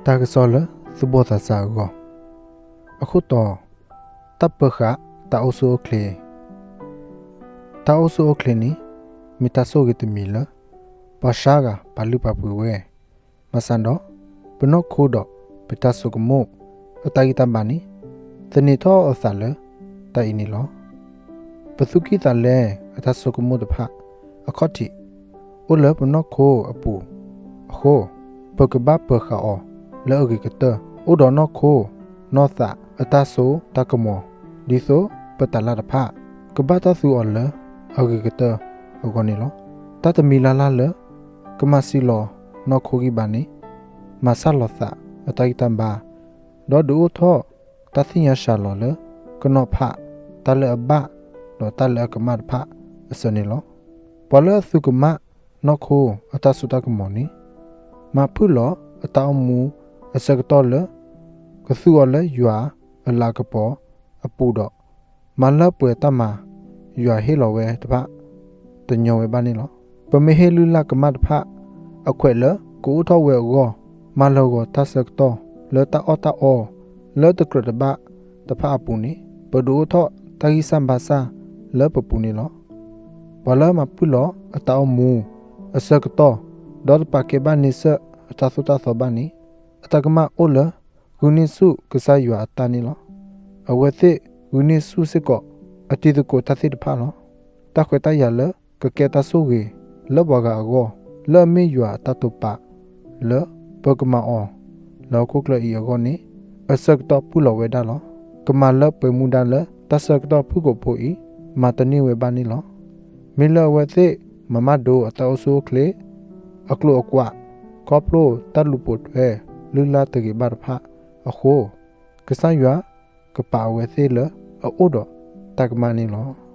တၢ်ကစီၣ်လၢသူၣ်ဘီၣ်သးစၢ်အဂီၢ်, အခိၣ်တီ, တၢ်ပၢဃာ်တၢ်အိၣ်ဆူၣ်အိၣ်ချ့. တၢ်အိၣ်ဆူၣ်အိၣ်ချ့န့ၣ် မ့ၢ်တၢ်ဆိၣ်ဂ့ၤတမံၤလၢ ပှၤစှၤဂၤပာ်လုၢ်ပာ်ပှ့ၤဝဲ, ဘၣ်ဆၣ်ဒီး ပနီၢ်ခိဒီးပတၢ်ဆိကမိၣ် အတၢ်ဂံၢ်တၢ်ဘါန့ၣ် သန့ၤထီၣ်အသးလၢတၢ်အံၤန့ၣ်လီၤ. ပသူၣ်ကံၢ်သးလဲအတၢ်ဆိကမိၣ်တဖၣ် အခီၣ်ထံး အိၣ်လၢပနီၢ်ခိအပူၤအဃိ, ပကဘၣ်ပၢၤဃာ်အီၤလၢအဂ့ၤကတၢၢ် အိၣ်ဒီးနီၢ်ခိနီၢ်သးအတၢ်စိတၢ်ကမီၤ ဒ်သိးပတၢ်လၢ်တဖၣ် ကဘၣ်တၢ်သူအီၤလၢအဂ့ၤကတၢၢ်အဂီၢ်န့ၣ်လီၤ. တၢ်တမံၤလၢ်လၢ်လၢ ကမၤစံးလီၤနီၢ်ခိဂံၢ်ဘါန့ၣ် မၤဆၣ်လီၤသးအတၢ်ဂံၢ်တၢ်ဘါ, ဒီးဒုးအိၣ်ထီၣ်တၢ်သ့ၣ်ညါစှၤလီၤလၢကနီၤဖးတၢ်လၢအဘၣ် ဒီးတၢ်လၢအကမၣ်တဖၣ်အစၢၤန့ၣ်လီၤ. ပှၤလၢအသုကမၣ်နီၢ်ခိအတၢ်စိတၢ်ကမီၤန့ၣ် မၤဖုၣ်လီၤအတၢ်အိၣ်မူအဆၢကတီၢ်လၢ ကသူအီၤလၢယွၤအလၤကပီၤအပူၤဒီး မၤလၢပှဲၤတၢ်မၤယွၤဟ့ၣ်လီၤဝဲတဖၣ် တညီဝဲဘၣ်န့ၣ်လီၤ. ပမ့ၢ်ဟ့ၣ်လုၢ်လၢ်ကမၣ်တဖၣ် အခွဲးလၢကအိၣ်ထီၣ်ဝဲအဂီၢ် မၤလၢာ်ဂီၤတၢ်ဆၢကတီၢ်လၢတၢ်အီၣ်တၢ်အီလၢတကြၢးတဘၣ်တဖၣ်အပူၤန့ၣ် ပဒုးအိၣ်ထီၣ်တၢ်ဂံၢ်စၢ်ဘါစၢ်လၢပပူၤန့ၣ်လီၤ. ပှၤလၢမၤဖုၣ်လီၤအတၢ်အိၣ်မူအဆၢကတီၢ် ဒီးတပာ်ကဲဘၣ်န့ဆၢၣ်အတၢ်သိၣ်တၢ်သီဘၣ်န့ၣ် အတၢ်ကမၣ်အိၣ်လၢဂုာ်န့ၢ်ဆူၣ်ကစၢ်ယွၤအတၢ်န့ၣ်လီၤ. အဝဲသ့ၣ်ဂုာ်န့ၢ်ဆူၣ်စ့ၢ်ကီးအတံၤသကိးတၢ်သ့ၣ်တဖၣ်လီၤ. တၢ်ခွဲးတၢ်ယာ်လၢကကဲတၢ်ဆိၣ်ဂ့ၤလၢပှၤဂၤအဂီၢ် လၢအမ့ၢ်ယွၤအတၢ်တိာ်ပာ်လၢပကမၤအီၤလၢဟီၣ်ခိၣ်ချၢအံၤအဂီၢ်န့ၣ် အဆၢကတီၢ်ပူၢ်လီၤဝဲဒၣ်လီၤ. ကမၤလၢပှဲၤမူဒါလၢတၢ်ဆၢကတီၢ်ဖုၣ်ကိာ်ဖိအံၤ မၤတန့ၢ်ဝဲဘၣ်န့ၣ်လီၤ. မ့ၢ်လၢအဝဲသ့ၣ်မၤမၢ်ဒိအတၢ်အိၣ်ဆူၣ်အိၣ်ချ့ အကျိၤအကွာ် ခီဖျိတၢ်လူၤပိာ်ထွဲလုၢ်လၢ်တဂ့ၤဘၣ်တဖၣ်အဃိ ကစၢ်ယွၤကပာ်အဝဲသ့ၣ်လၢအအိၣ်ဒီးတၢ်ကမၣ်န့ၣ်လီၤ.